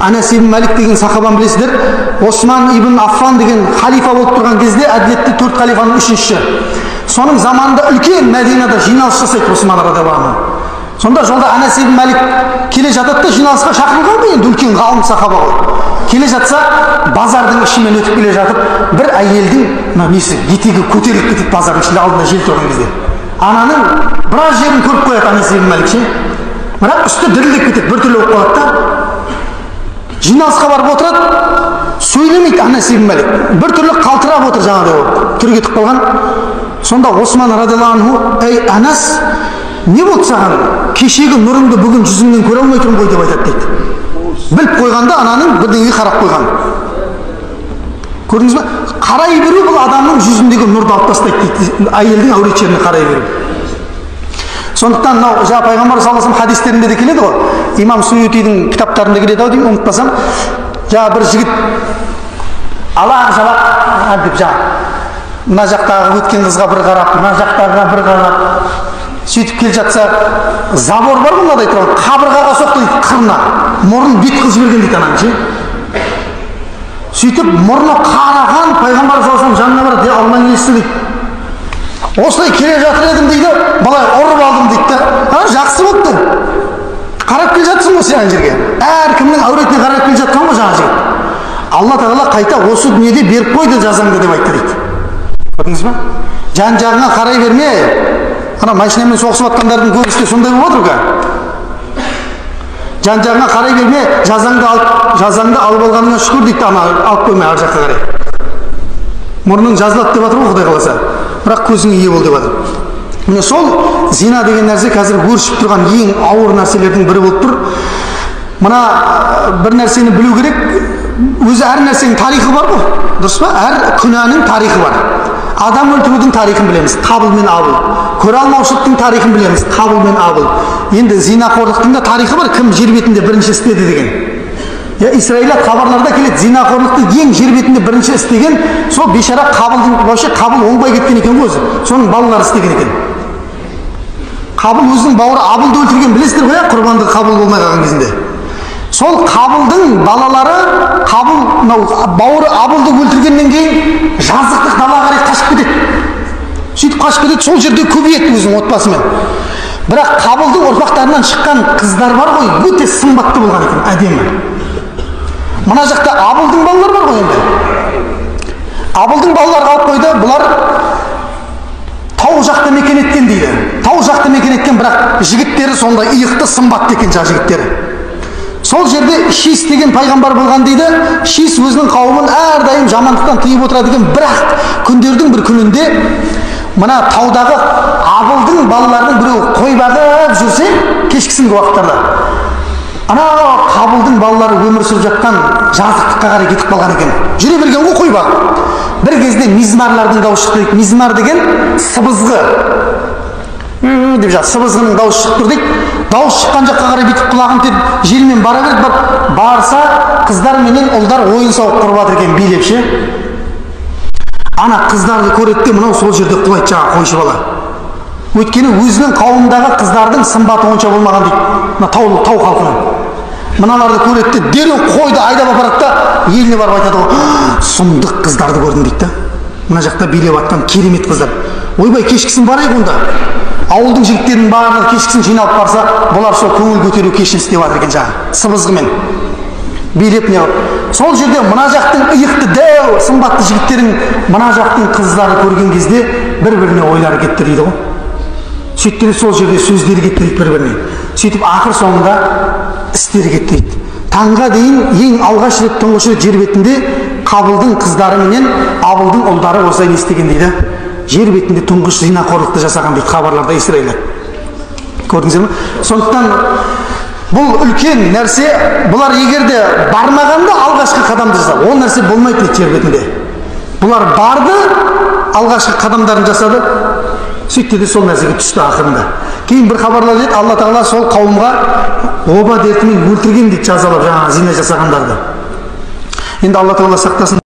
Анас ибн Малик деген сахабаны білесіздер. Осман ибн Аффан деген халифа болып тұрған кезде, әділетті 4 халифаның үшіншісі. Соның заманында үлкен Мәдинада жиналыс жасайды Осман радиаллаху анху. Сонда жолда Анас ибн Малик келе жатады да, жиналысқа шақырылған ғой енді, үлкен ғалым сахаба ғой. Келе жатса, базардың ішімен өтіп келе жатып, бір әйелдің мына несі, етегі көтеріліп кетеді базардың ішінде, алдында жел тұрған кезде. Ананың біраз жерін көріп қояды Анас ибн Малик ше. Бірақ үсті дірілдеп кетеді, біртүрлі болып қалады да. Жиналысқа барып отырады, сөйлемейді Анас ибн Малик. Біртүрлі қалтырап отыр жаңағыдай болып, түрі кетіп қалған. Сонда Осман радиаллаху анху: "Ей Анас, не болды саған? Кешегі нұрыңды бүгін жүзіңнен көре алмай тұрмын ғой" деп айтады дейді. Біліп қойғанда ананың бірдеңеге қарап қойған. Көрдіңіз бе? Қарай беру бұл адамның жүзіндегі нұрды алып тастайды дейді. Әйелдің әурет жеріне қарай беру. Сондықтан мынау жаңа пайғамбар саллаллаху алейхи вассалам хадистерінде де келеді ғой. Имам Суютидің кітаптарында келеді ау деймін, ұмытпасам. Жаңа бір жігіт алақ жалақ деп жаңа мына жақтағы өткен қызға бір қарап, мына жақтағыға бір қарап, сөйтіп келе жатса, забор бар ғой мынадай тұрған, қабырғаға соқты дейді қырына, мұрнын бет қылып жіберген дейді ананың ше. Сөйтіп мұрны қараған пайғамбар саллаллаху алейхи вассалам жанына барады, Алланың елшісі дейді. Осылай келе жатыр едім дейді, былай ұрып алдым дейді да. А, жақсы болыпты. Қарап келе жатсың ғой сен ана жерге. Әркімнің әуретіне қарап келе жатқан ғой жаңа жігіт. Алла тағала қайта осы дүниеде беріп қойды жазаңды деп айтты дейді. Көрдіңіз ба? Жан жағыңа қарай берме. Ана машинамен соғысып жатқандардың көбісі де сондай болып отыр ғой. Жан жағыңа қарай берме, жазаңды алып алғаныңа шүкір дейді, ана алып қоймай ар жаққа қарай. Мұрның жазылады деп жатыр ғой Құдай қаласа. Бірақ көзіңе ие бол деп жатыр. Міне сол зина деген нәрсе қазір өршіп тұрған ең ауыр нәрселердің бірі болып тұр. Мына бір нәрсені білу керек, өзі әр нәрсенің тарихы бар ғой, дұрыс па? Әр күнәнің тарихы бар. Адам өлтірудің тарихын білеміз, Қабыл мен Абыл. Көре алмаушылықтың тарихын білеміз, Қабыл мен Абыл. Енді зинақорлықтың да тарихы бар, кім жер бетінде бірінші істеді деген. Я, Исраилият хабарларда келеді, зинақорлықты ең жер бетінде бірінші істеген сол бейшара Қабылдың, вообще Қабыл оңбай кеткен екен ғой өзі, соның балалары істеген екен. Қабыл өзінің бауыры Абылды өлтірген, білесіздер ғой, құрбандығы қабыл болмай қалған кезінде. Сол Қабылдың балалары, Қабыл мынау бауыры Абылды өлтіргеннен кейін жазықтық далаға қарай қашып кетеді. Сөйтіп қашып кетеді, сол жерде көбейеді өзінің отбасымен. Бірақ Қабылдың ұрпақтарынан шыққан қыздар бар ғой, өте сымбатты болған екен, әдемі. Мына жақта Абылдың балалары бар ғой енді. Абылдың балалары қалып қойды, бұлар тау жақта мекен еткен дейді. Тау жақта мекен еткен, бірақ жігіттері сондай иықты, сымбатты екен жаңа жігіттері. Сол жерде Шис деген пайғамбар болған дейді. Шис өзінің қауымын әрдайым жамандықтан тыйып отырады екен. Бірақ күндердің бір күнінде мына таудағы Абылдың балаларының біреуі қой бағып жүрсе, кешкісінгі уақыттарда ана Қабылдың балалары өмір сүріп жатқан жазықтыққа қарай кетіп қалған екен. Жүре берген ғой қой бағып. Бір кезде мизмарлардың дауысы шықты дейді. Мизмар деген сыбызғы деп жаңа сыбызғының дауысы шығып тұр дейді. Дауыс шыққан жаққа қарай бүйтіп құлағын теп желмен бара берді. Барса қыздар менен ұлдар ойын сауық құрып жатыр екен билеп ше. Ана қыздарды көреді де мынау сол жерде құлайды жаңа қойшы бала. Өйткені өзінің қауымындағы қыздардың сымбаты онша болмаған дейді. Мына тау халқының. Мыналарды көреді де дереу қойды айдап апарады да еліне барып айтады ғой, сұмдық қыздарды көрдім дейді да. Мына жақта билеп атқан керемет қыздар. Ойбай, кешкісін барайық онда. Ауылдың жігіттерінің барлығы кешкісін жиналып барса, бұлар сол көңіл көтеру кешін істеп жатыр екен жаңағы сыбызғымен билеп не қылып. Сол жерде мына жақтың иықты дәу сымбатты жігіттерін мына жақтың қыздары көрген кезде бір-біріне ойлары кетті дейді ғой. Сөйтті сол жерде сөздері кетті дейді бір-біріне. Сөйтіп ақыр соңында істері кетті дейді. Таңға дейін ең алғаш рет, тұңғыш рет жер бетінде Қабылдың қыздары менен Абылдың ұлдары осылай не істеген дейді. Жер бетінде тұңғыш зинақорлықты жасаған дейді хабарларда Исраилят. Көрдіңіздер ме? Сондықтан бұл үлкен нәрсе, бұлар егер де бармағанда алғашқы қадамды жасап, ол нәрсе болмайтын еді жер бетінде. Бұлар барды, алғашқы қадамдарын жасады, сөйтті де сол нәрсеге түсті ақырында. Кейін бір хабарлар еді, Алла тағала сол қауымға оба дертімен өлтірген дейді, жазалап жаңағы зина жасағандарды. Енді Алла тағала сақтасын.